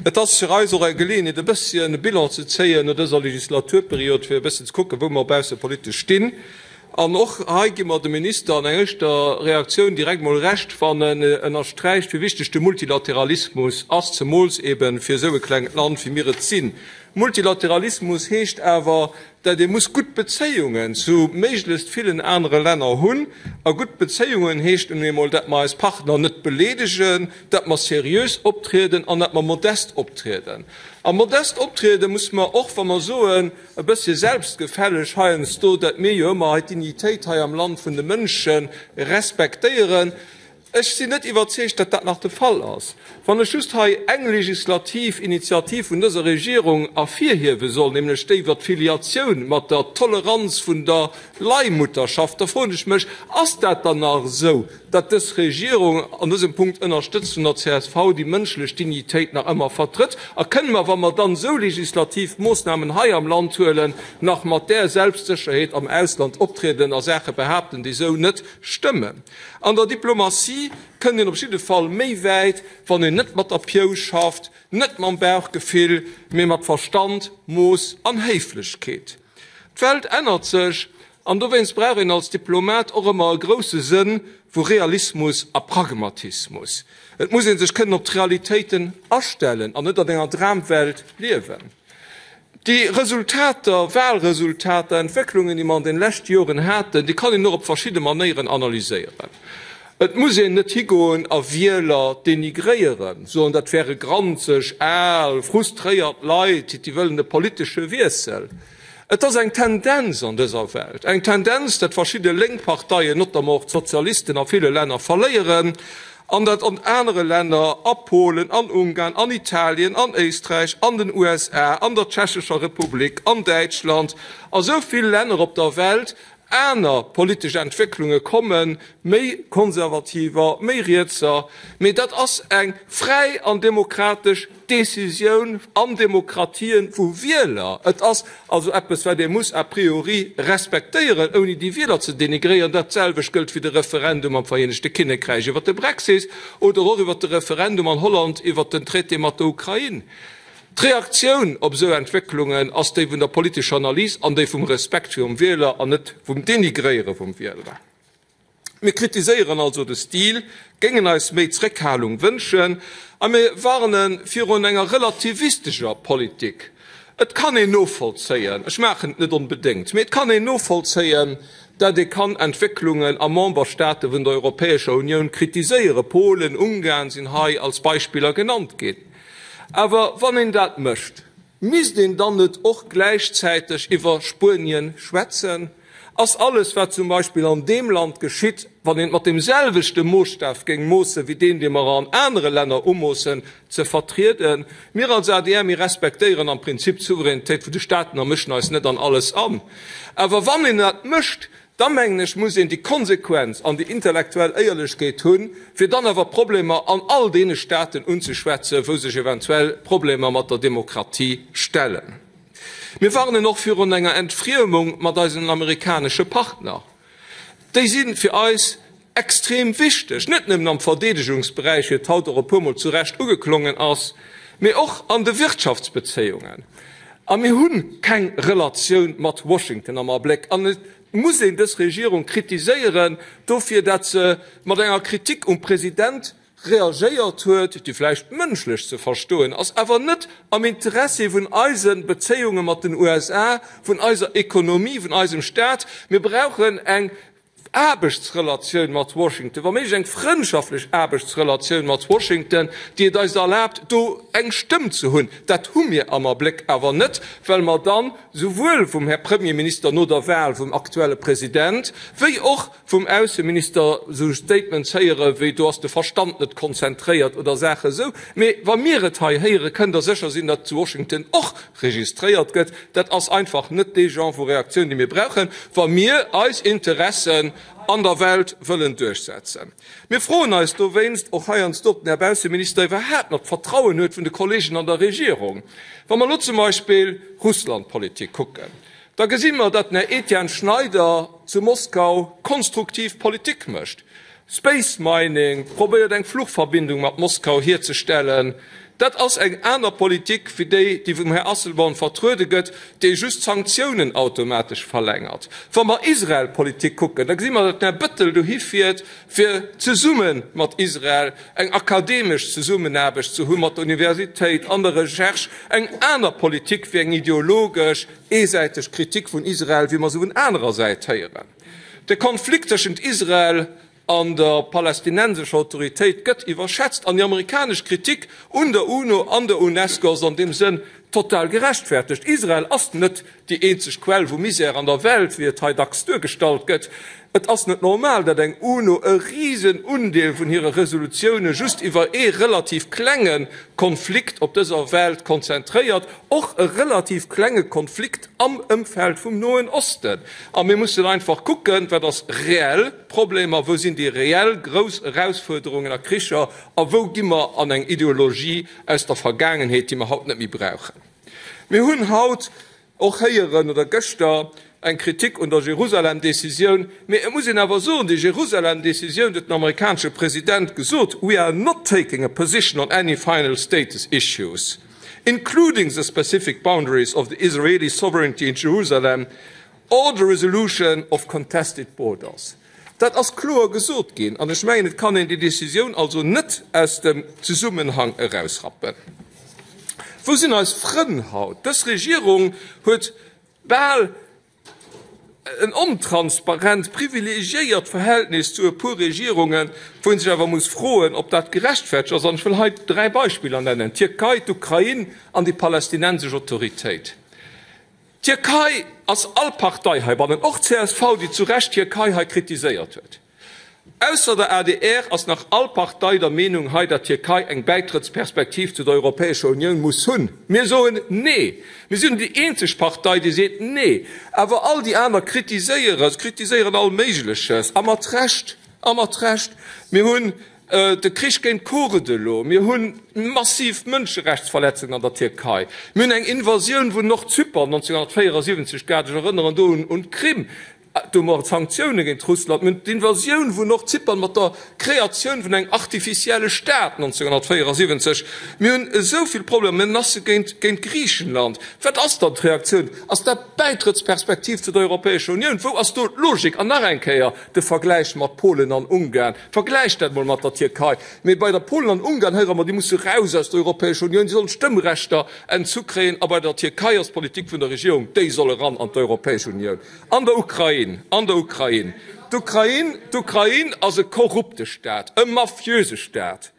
Et ass fir eis och eng Geleeënheet, e bësschen e Bilan ze zéien no dëser Legislaturperiod, fir e bëssen ze kucken, wou mer baussepolitesch stinn. An och hei gi mer dem Minister an enger éischter Reaktioun direkt mol Recht, wann en ënnersträicht, wéi wichteg de Multilateralismus ass, zemools eebe fir esou e klengt Land, wéi mir et sinn. Multilateralismus heescht awer, dat ee muss gutt Bezéiungen zu méiglechst villen anere Länner hunn. A gutt Bezéiungen heescht nun eemol, dat mer eis Partner net beleedegen, dat mer seriös optrieden an dat mer modest optrieden. A modest optriede muss mer och, wa mer soen, e bëssche selbstgefälleg heiansdo, dat mir jo ëmmer hei d'Dignitéit hei am Land vun de Mënsche respektéieren. Ech sinn net iwwerzeegt, datt dat nach de Fall ass. Wann ech just hei eng legislativ Initiativ vun dëser Regierung ervirhiewe soll, nämlech déi iwwert d'Filiatioun mat der Toleranz vun der Leihmutterschaft, da froen ech mech, Ass dat dann nach esou, datt dës Regierung, an dësem Punkt ënnerstëtzt vun der csv, déi mënschlech Dignitéit nach ëmmer vertrëtt? A kënne mer, wa mer dann esou legislativ Moosnamen hei am Land huelen, nach mat där Selbstsécherheet am Ausland optrieden a Saache behaapten, déi esou net stëmmen? An der Diplomatie kënnt een op jidde Fall méi wäit, wann een net mat der Piou schafft, net mam Bauchgefill, mee mat Verstand, Mooss an Héiflechkeet. D'Welt ännert sech an dowéinst brauch een als Diplomat och ëmmer e grousse Sënn vu Realismus a Pragmatismus. Et muss ee sech kënnen op d'Realitéiten astellen an net an enger Dramwelt liewen. Déi Resultater, Wahlresultater, Entwécklungen, déi mer an den leschte Joren haten, déi kann een och op verschidde Manéieren analyséieren. Et muss een net higoen a Wieler denigréieren, soen, dat wäre granzeg, al, frustréiert Leit, déi wëllen e politesche Wiessel. Et ass eng Tendenz an dëser Welt, eng Tendenz, datt verschidde lénk Parteien, notamment och d'Sozialisten a ville Länner verléieren, an datt an anere Länner, a Polen, an Ungarn, an Italien, an Éisträich, an den USA, an der Tschechescher Republik, an Däitschland, a sou vill Länner op der Welt, aner politesch Entwécklunge kommen, méi konservativer, méi rietser, mee dat ass eng fräi an demokratesch Decisioun an Demokratien vu Wieler. Et ass also eppes, wat ee muss a priori respektéieren, ouni déi Wieler ze denigréieren. Dat selwecht gëllt fir de Referendum am Vereenegte Kinnekräich iwwert de Brexit oder och iwwert de Referendum an Holland iwwert den Traité mat der Ukrain. D'Reaktioun op esou Entwécklungen ass déi vun der politescher Analys an déi vum Respekt virum Wieler an net vum Denigréiere vum Wieler. Mir kritiséieren also de Stil, géingen eis méi Zréckhalung wënschen a mir warne virun enger relativistescher Politik. Et kann een novollzéien, ech maachen et net onbedéngt, mee et kann een novollzéien, dat ee kann Entwécklungen a Memberstaate vun der Europäescher Unioun kritiséieren, Polen, Ungarn sinn hei als Beispiller genannt ginn. Awer wann een dat mécht, Misst een dann net och gläichzäiteg iwwer Spuenien schwätzen? Ass alles, wat zum Beispill an deem Land geschitt, wann een et mat deem selwechte Moosstaf géing moossen, wéi deen, dee mer an anere Länner umoossen, ze vertrieden? Mir als adr, mir respektéieren am Prinzip d'Souveränitéit vun de Staaten a mëschen eis net an alles an. Awer wann een dat mécht, Da mengen ech, muss een déi Konsequenz an déi intellektuell Éierlechkeet hunn, fir dann awer d'Problemer an all deene Staaten unzeschwätzen, wou sech eventuell Problemer mat der Demokratie stellen. Mir warnen och virun enger Entfriemung mat eisen amerikanesche Partner. Déi si fir eis extrem wichteg, net nëmmen am Verdeedegungsberäich, wéi et haut och e puermol zu Recht ugeklongen ass, mee och an de Wirtschaftsbezéiungen. A mir hu keng Relatioun mat Washington am Abléck. An et muss een dës Regierung kritiséieren dofir, dat se mat enger Kritik um President reagéiert huet, déi vläicht mënschlech ze verstoen ass, awer net am Interessi vun eise Bezéiunge mat den USA, vun eiser Ekonomie, vun eisem Staat. Mir brauchen eng Aarbechtsrelatioun mat Washington, wa méiglech eng frëndschaftlech Aarbechtsrelatioun mat Washington, déi et eis erlaabt, do eng Stëmm ze hunn. Dat hu mir am Abléck awer net, well mer dann souwuel vum Här Premierminister no der Wahl vum aktuelle President wéi och vum Ausseminister esou Statements héiere wéi, do ass de Verstand net konzentréiert oder Saache esou. Mee wa mir et hei héieren, kënnt Der sécher sinn, datt zu Washington och registréiert gëtt. Dat ass einfach net dee Genre vu Reaktioun, déi mir brauchen, wa mir eis Interessen an der Welt wëllen duerchsetzen. Mir froen eis dowéinst och heiansdo, ob den Här Bausseminister iwwerhaapt nach d'Vertrauen huet vun de Kollegen an der Regierung. Wa mer elo zum Beispill Russlandpolitik kucken, da gesi mer, datt den Här Etienne Schneider zu Moskau konstruktiv Politik mécht. Space Mining, probéiert eng Fluchverbindung mat Moskau hierzestellen. Dat ass eng aner Politik wéi déi, déi vum Här Asselborn vertruede gëtt, dee just d'Sanktiounen automatesch verlängert. Wa mer Israel-Politik kucken, da gesi mer, datt den Här Bettel dohi fiert, fir zesumme mat Israel eng akademesch Zesummenaarbecht ze hu mat der Universitéit an der Recherche, eng aner Politik wéi eng ideologesch, eesäiteg Kritik vun Israel, wéi mer se vun anerer Säit héieren. De Konflikt tëschent Israel an der palästinensescher Autoritéit gëtt iwwerschätzt an déi amerikanesch Kritik un der UNO an der UNESCO ass an deem Sënn total gerechtfertegt. Israel ass net déi eenzeg Quell vu Misär an der Welt, wéi et hei dacks duergestallt gëtt. Et ass net normal, datt eng UNO e risen Undeel vun hire Resolutioune just iwwer ee relativ klenge Konflikt op dëser Welt konzentréiert, och e relativ klenge Konflikt am Ëmfeld vum Noen Osten. A mir mussen einfach kucken, wat ass reell Problemer, wou sinn déi reell grouss Erausfuerderungen a Kricher a wou gi mer an eng Ideologie aus der Vergaangenheet, déi mer haut net méi brauchen. Mir hunn haut och héieren, oder gëschter, eng Kritik un der Jerusalem-Decisioun. Mee et muss een awer soen, déi Jerusalem-Decisioun, huet den amerikanesche President gesot, we are not taking a position on any final status issues, including the specific boundaries of the Israeli sovereignty in Jerusalem or the resolution of contested borders. Dat ass kloer gesot ginn, an ech mengen, et kann een déi Décisioun also net aus dem Zesummenhang erausrappen. Wou sinn eis Frënn haut? Dës Regierung huet bal en ontransparent, privilegiéiert Verhältnis zu e puer Regierungen, wou ee sech awer muss froen, ob dat gerechtfertegt ass. An ech wëll hei dräi Beispiller nennen, d'Tierkei, d'Ukrain an déi palästinensesch Autoritéit. D'Tierkei ass all Partei heibannen, och csv, déi zu Recht d'Tierkei hei kritiséiert huet. Ausser der adr ass nach all Partei der Meenung hei, datt d'Tierkei eng Bäitrëttsperspektiv zu der Europäescher Unioun muss hunn. Mir soen Nee. Mir sinn déi eenzeg Partei, déi seet Nee. Awer all déi aner kritiséieren, se kritiséieren all Méigleches, a mat Recht, a mat Recht. Mir hunn De Krich géint d'Kurde elo, mir hu massiv Mënscherechtsverletzungen an der Tierkei, mir hunn eng Invasioun vun Nordzypern 1974 gehat, ech erënneren do un d'Krim, do hu mer Sanktioune géint Russland, mir hunn d'Invasioun vun Nordzypern mat der Kreatioun vun engem artificielle Staat 1974, mir hunn esou vill Problemer, Menacë géint Griichenland. Wat ass dann d'Reaktioun? Ass dat d'Bäitrëttsperspektiv zu der Europäescher Unioun? Wou ass do d'Logik? An nach eng Kéier de Vergläich mat Polen an Ungarn, Vergläicht dat mol mat der Tierkei. Mee bei der Polen an Ungarn héiere mer, déi musse raus aus der Europäescher Unioun, déi sollen d'Stëmmrechter entzu kréien. A bei der Tierkei ass d'Politik vun der Regierung, déi solle ran an d'Europäesch Unioun. An der Ukrain, an der Ukrain, d'Ukrain, d'Ukrain ass e korrupte Staat, e mafiöse Staat.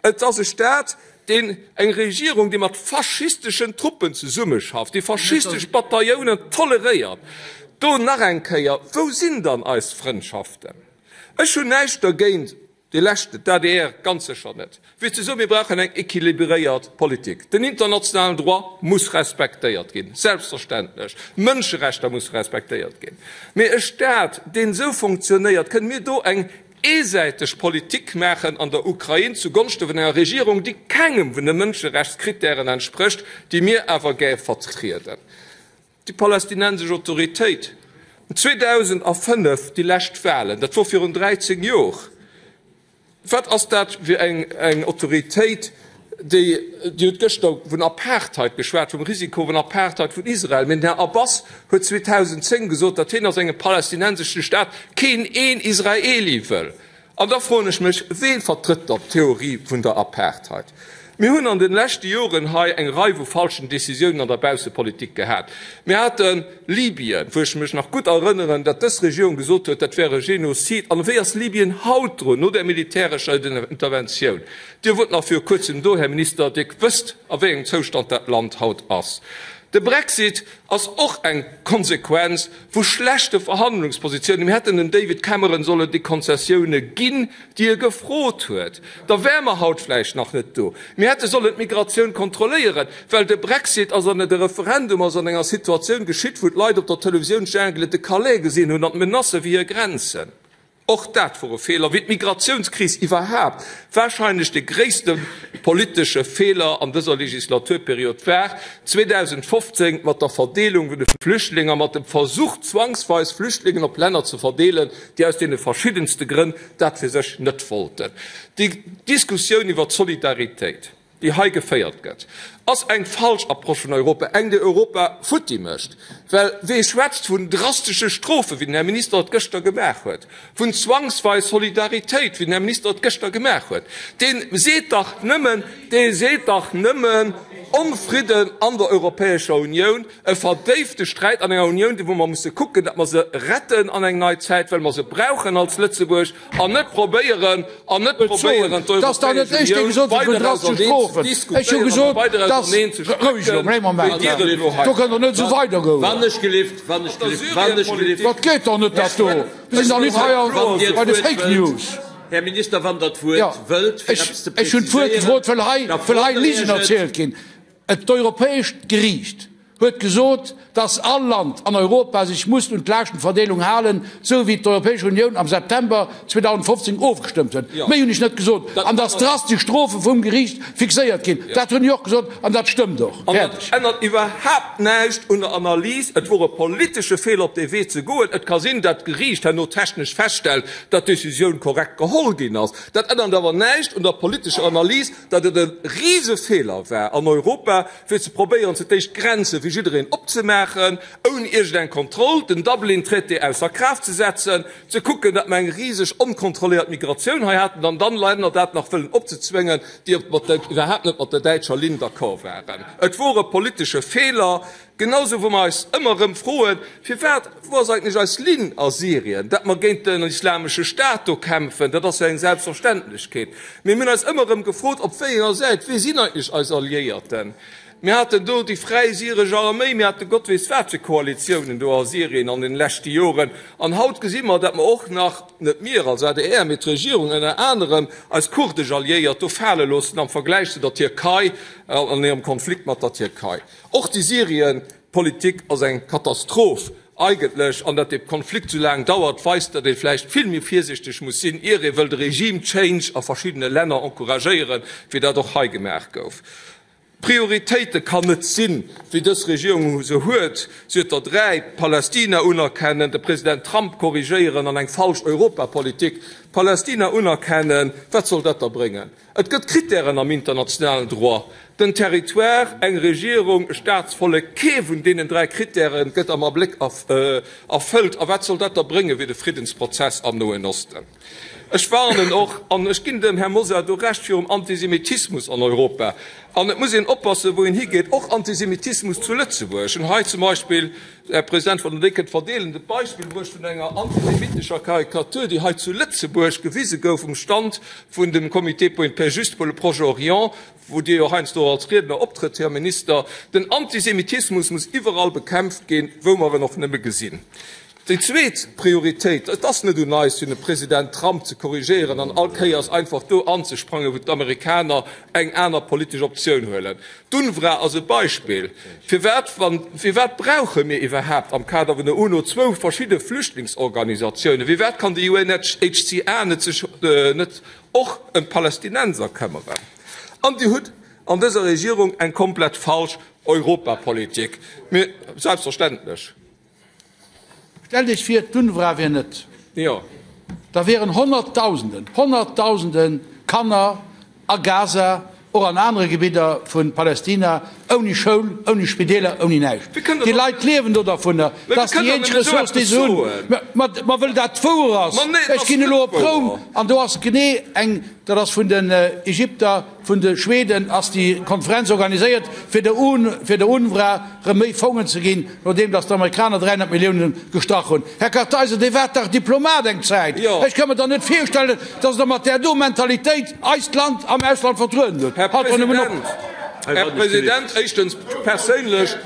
Et ass e Staat, deen eng Regierung, déi mat faschisteschen Truppen zesummeschafft, déi faschistesch Bataillonen toleréiert. Do nach eng Kéier, wou sinn dann eis Frëndschaften? Ech hunn näischt dergéint, dee leschten, d'ADR ganz sécher net, fir ze soen, mir brauchen eng équilibréiert Politik. Den internationalen Droit muss respektéiert ginn, selbstverständlech, d'Mënscherechter musse respektéiert ginn. Mee e Staat, deen esou fonctionnéiert, kënne mir do eng eesäiteg Politik maachen an der Ukrain zugonschte vun enger Regierung, déi kengem vun de Mënscherechtskrittären entsprécht, déi mir awer gär vertrieden? Déi palästinensesch Autoritéit, 2005 déi lescht Wahlen, dat wor virun 13 Jor. Wat ass dat fir eng Autoritéit, déi, Dir hutt gëschter vun Apartheid geschwat, vum Risiko vun Apartheid vun Israel, mee den Här Abbas huet 2010 gesot, datt hien a sengem palästinenseschen Staat keen een Israeli wëll. An da froen ech mech, Wee vertrëtt dann d'Theorie vun der Apartheid? Mir hunn an de leschte Joren hei eng Rei vu falschen Décisiounen an der Baussepolitik gehat. Mir hate Libyen, wou ech mech nach gutt erënneren, datt dës Regierung gesot huet, dat wär e Genozid. An wéi ass Libyen haut drun, no där militärescher Interventioun? Dir wot nach viru Kuerzem do, Här Minister, Dir wësst, a wéi engem Zoustand dat Land haut ass. De Brexit ass och eng Konsequenz vu schlechte Verhandlungspositiounen. Mir hätten dem David Cameron sollen déi Konzessioune ginn, déi e gefrot huet. Da wäre mer haut vläicht nach net do. Mir hätte sollen d'Migratioun kontrolléieren, well de Brexit ass an de Referendum ass an enger Situatioun geschitt, wou d'Leit op der Televisioun d'Jungle de Calais gesinn hunn an d'Menacë fir hir Grenzen. Och dat wor e Feeler, wéi d'Migratiounskris iwwerhaapt warscheinlech de gréisste politesche Feeler an dëser Legislaturperiod war, 2015 mat der Verdeelung vun de Flüchtlinge a mat dem Versuch, zwangsweis Flüchtlingen op Länner ze verdeelen, déi aus deene verschiddenste Grënn dat fir sech net wollten. Déi Diskussioun iwwer d'Solidaritéit, déi hei geféiert gëtt, ass eng falsch Approche vun Europa, eng, déi Europa futti mécht. Well wee schwätzt vun drastesche Strofen, wéi den Här Minister et gëschter gemaach huet, vun zwangsweis Solidaritéit, wéi den Här Minister et gëschter gemaach huet, dee seet dach nëmmen, dee seet dach nëmmen Onfridden an der Europäescher Unioun, e verdéifte Sträit an enger Unioun, déi wou mer musse kucken, datt mer se retten an eng nei Zäit, well mer se brauchen als Lëtzebuerg, an net probéieren, an net probéieren, d'Europäesch Unioun weider auserneen ze diskutéieren a weider auserneen ze splécken, wéi Dir et elo hei Här Minister, wann Der d'Wuert wëllt, fir eppes ze preziséieren, da froen ech et. D'Europäescht Geriicht huet gesot, dass all Land an Europa sech muss un d'Laaschtenverdeelung halen, sou wéi d'Europäesch Unioun am September 2015 ofgestëmmt huet. Méi hunn ech net gesot. An dass drastesch Strofe vum Geriicht fixéiert ginn, dat hunn ech och gesot an dat stëmmt och. An dat ännert iwwerhaapt näischt un der Analys. Et wor e politesche Feeler, op dee Wee ze goen. Et ka sinn, dat d'Geriicht herno technesch feststellt, datt d'Decisioun korrekt geholl ginn ass. Dat ännert awer näischt un der politescher Analys, datt et e Risefeeler war an Europa, fir ze probéieren, fir d'éischt d'Grenze fir jiddereen opzemaachen, ouni iergendeng Kontroll, den Dublin-Traité ausser Kraaft ze setzen, ze kucken, datt mer eng riseg onkontrolléiert Migratioun hei haten an dann Länner dat nach wëllen opzezwéngen, déi iwwerhaapt net mat der däitscher Linn d'accord waren. Et wor e politesche Feeler. Genau sou wou mer eis ëmmer erëm froen, firwat, wou ass eigentlech eis Linn a Syrien? Dat mer géint den Islamesche Staat do kämpfen, dat ass jo eng Selbstverständlechkeet. Mee mir hunn eis ëmmer erëm gefrot, op wéi enger Säit, wie sinn eigentlech eis Alliéierten? Mir haten do déi Fräi Syresch Arméi, mir hate Gott weess wat fir Koalitiounen do a Syrien an den leschte Joren. An haut gesi mer, dat mer och nach, net mir als adr, mee d'Regierung ënner anerem, eis kurdesch Alliéiert do fale loossen am Vergläich zu der Tierkei an hirem Konflikt mat der Tierkei. Och déi Syrien-Politik ass eng Katastroph eigentlech. An datt dee Konflikt esou laang dauert, weist, datt ee vläicht vill méi virsiichteg muss sinn, ier ee wëllt e Regime change a verschiddene Länner encouragéieren, wéi dat och hei gemaach gouf. Prioritéite kann net sinn, wéi dës Regierung se huet, si huet der 3, Palästina unerkennen, de President Trump korrigéieren an eng falsch Europapolitik. Palästina unerkennen, wat soll dat da bréngen? Et gëtt Krittären am internationalen Droit, den Territoire, eng Regierung, e Staatsvollek. Kee vun deenen 3 Krittäre gëtt am Abléck erfëllt. A wat soll dat da brénge fir de Friddensprozess am Noen Osten? Ech warnen och, an ech ginn dem Här Mosar do Recht, virum Antisemitismus an Europa. An et muss een oppassen, wou een higeet, och Antisemitismus zu Lëtzebuerg. Hunn hei zum Beispill Här President, wann Der déi kënnt verdeelen, de Beispill bruecht vun enger antisemitescher Karikatur, déi hei zu Lëtzebuerg gewise gouf um Stand vun dem Comité pour une paix juste pour le Proche-Orient, wou Dir jo heiansdo och als Riedner optrëtt, Här Minister. Den Antisemitismus muss iwwerall bekämpft ginn, wou mer en och nëmme gesinn. Déi zweet Prioritéit, et ass net un eis, fir de President Trump ze korrigéieren an all Kéiers einfach do anzesprangen, wou d'Amerikaner eng aner politesch Optioun huelen. D'UNRWA ass e Beispill. Firwat, wann, firwat brauche mir iwwerhaapt am Kader vun der UNO zwou verschidde Flüchtlingsorganisatiounen? Firwat kann de UNHCR net sech net och ëm d'Palästinenser këmmeren? An Dir hutt an dëser Regierung eng komplett falsch Europapolitik. Mir, selbstverständlech. Stellt Iech vir, d'UNRWA wier net. Jo. Da wieren Honnertdausenden, Honnertdausende Kanner a Gaza, och an anere Gebidder vu Palästina, ouni Schoul, ouni Spideeler, ouni näischt. Déi Leit liewen do dervunner. Dat ass déi eenzeg Ressource, déi se hunn. Ma wëll dat wouer ass, ech ginn elo op Roum an do ass genee eng, dat ass vun den Ägypter, Vun de Schweden ass déi Konferenz organiséiert, fir der fir der UNRWA rëm méi Fongen ze ginn, nodeem datt d'Amerikaner 300 Milliounen gestrach hunn. Här Kartheiser, Dir waart dach Diplomat eng Zäit. Ech ka mer dann net virstellen, datt Der mat där do Mentalitéit eist Land am Ausland vertrueden hutt. Här Halt doch nëmmen op! President, Här President, éischtens, perséinlech,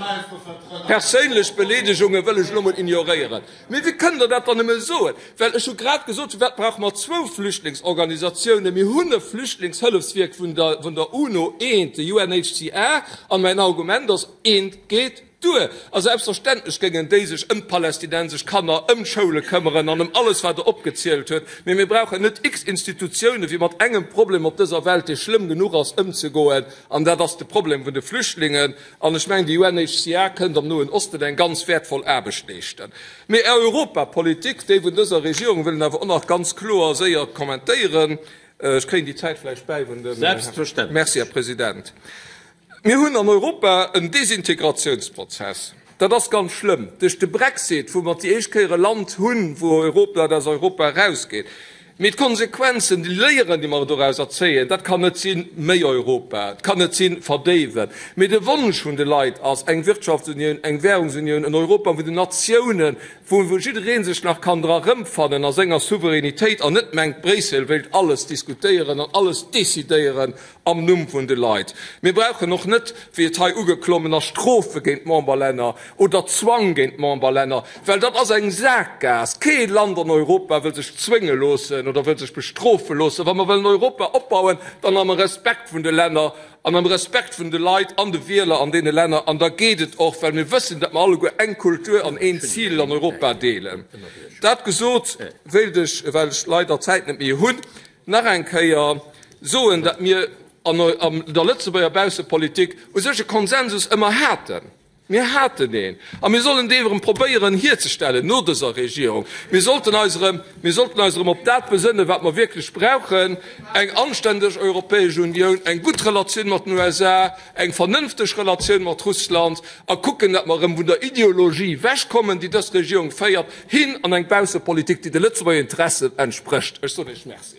perséinlech Beleedegunge wëll ech elo mol ignoréieren. Mee wéi kënnt Der dat dann nëmme soen? Well ech hu grad gesot, firwat brauche mer zwou Flüchtlingsorganisatiounen? Mir hunn e Flüchtlingshëllefswierk vun der, vun der UNO, eent, de UNHCR, an mäin Argument ass, eent geet. duer. A selbstverständlech géingen déi sech ëm d'palästinensesch Kanner, ëm d'Schoule këmmeren an ëm alles, wat Der opgezielt huet. Mee mir brauchen net x Institutiounen, fir mat engem Problem op dëser Welt, dee schlëmm genuch ass, ëmzegoen, an dat ass de Problem vun de Flüchtlingen. An ech mengen, déi UNHCR kënnt am Noen Osten eng ganz wäertvoll Aarbecht leeschten. Mee Är Europapolitik, déi vun dëser Regierung, wëll en awer och nach ganz kloer séier kommentéieren. Ech kréien déi Zäit vläicht bäi vun dem. Selbstverständlech. Merci, Här President. Mir hunn an Europa en Desintegratiounsprozess. Dat ass ganz schlëmm. Duerch de Brexit, wou mer déi éischt Kéier e Land hunn, wou Europa, dat aus Europa erausgeet. Mee d'Konsequenzen, déi Léieren, déi mer dorauser zéien, dat kann net sinn, méi Europa, et kann net sinn, verdéiwen. Mee de Wonsch vun de Leit ass eng Wirtschaftsunioun, eng Währungsunioun, en Europa vun den Natiounen, wou jidderee sech nach kann dra erëmfannen a senger Souveränitéit an net mengt, Bréissel wéilt alles diskutéieren an alles decidéieren am Numm vun de Leit. Mir brauchen och net, wéi et hei ugeklommen ass, Strofe géint d'Memberlänner oder Zwang géint d'Memberlänner, well dat ass eng Saakgaass. Kee Land an Europa wëll sech zwénge loossen oder wëll sech bestrofe loossen. Wa mer wëllen Europa opbauen, dann am Respekt vun de Länner an am Respekt vun de Leit an de Wieler an deene Länner. An da geet et och, well mir wëssen, datt mer alleguer eng Kultur an een Zil an Europa deelen. Dat gesot, wéilt ech, well ech leider d'Zäit net méi hunn, nach eng Kéier soen, datt mir an der Lëtzebuerger Baussepolitik u sech e Konsensus ëmmer haten. Mir haten een a mir sollen dee erëm probéieren hierzestellen no dëser Regierung. Mir sollten eis erëm, mir sollten eis erëm op dat besënnen, wat mer wierklech brauchen, eng anständeg Europäesch Unioun, eng gutt Relatioun mat den USA, eng vernënfteg Relatioun mat Russland a kucken, datt mer erëm vun der Ideologie wechkommen, déi dës Regierung féiert, hin an eng Baussepolitik, déi de Lëtzebuerger Interessen entsprécht. Ech soen Iech Merci.